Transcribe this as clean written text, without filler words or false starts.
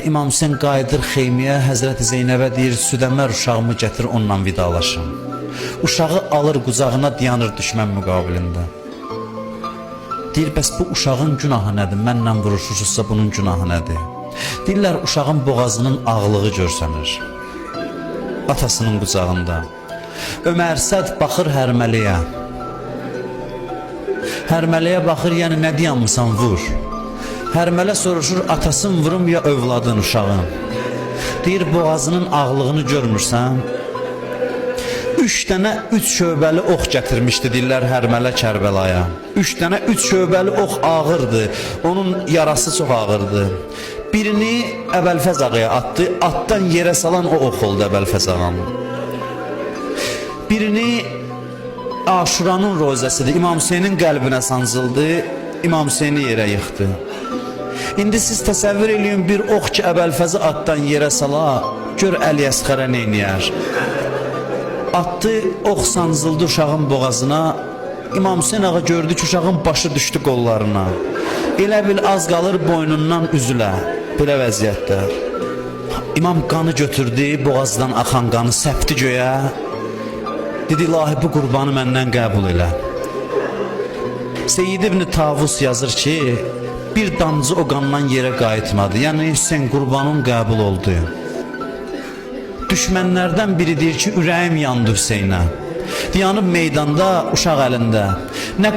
İmam Hüseyn qayıdır xeyməyə, Həzrəti Zeynəbə deyir, Südəmər uşağımı gətir, onunla vidalaşım. Uşağı alır qucağına, dayanır düşmən müqabilində. Deyir, bəs bu uşağın günahı nədir? Mənlə vuruşursunuzsa bunun günahı nədir? Deyirlər, uşağın boğazının ağlığı görsənir. Atasının qucağında. Ömər Səd baxır Hərməliyə. Hərməliyə baxır, yəni nə dayanmısan, vur. Hərmələ soruşur, atasın vurum ya övladın, uşağın? Deyir, boğazının ağlığını görmürsən? Üç dənə üç şöbəli ox gətirmişdi deyirlər Hərmələ Kərbəlaya. Üç dənə üç şöbəli ox ağırdı. Onun yarası çox ağırdı. Birini Əbəlfəz ağaya atdı. Atdan yerə salan o ox oldu Əbəlfəz ağanın. Birini Aşuranın rozəsidir. İmam Hüseynin qəlbinə sancıldı. İmam Hüseyni yerə yıxdı. İndi siz təsəvvür eləyin bir ox ki Əbəlfəzi atdan yerə sala, gör Əli Əsxərə neyniyər. Atdı, ox sancıldı uşağın boğazına. İmam Hüseyn ağa gördü ki, uşağın başı düşdü qollarına. Elə bil az qalır boynundan üzülə. Belə vəziyyətdə. İmam qanı götürdü, boğazdan axan qanı səpdi göyə. Dedi, ilahi bu qurbanı məndən qəbul elə. Seyyid İbn Tavus yazır ki, bir damcı o qandan yerə qayıtmadı. Yəni Hüseyn qurbanın qəbul oldu. Düşmənlərdən biri deyir ki, ürəyim yandı Hüseynə. Dayanıb meydanda uşaq əlində. Nə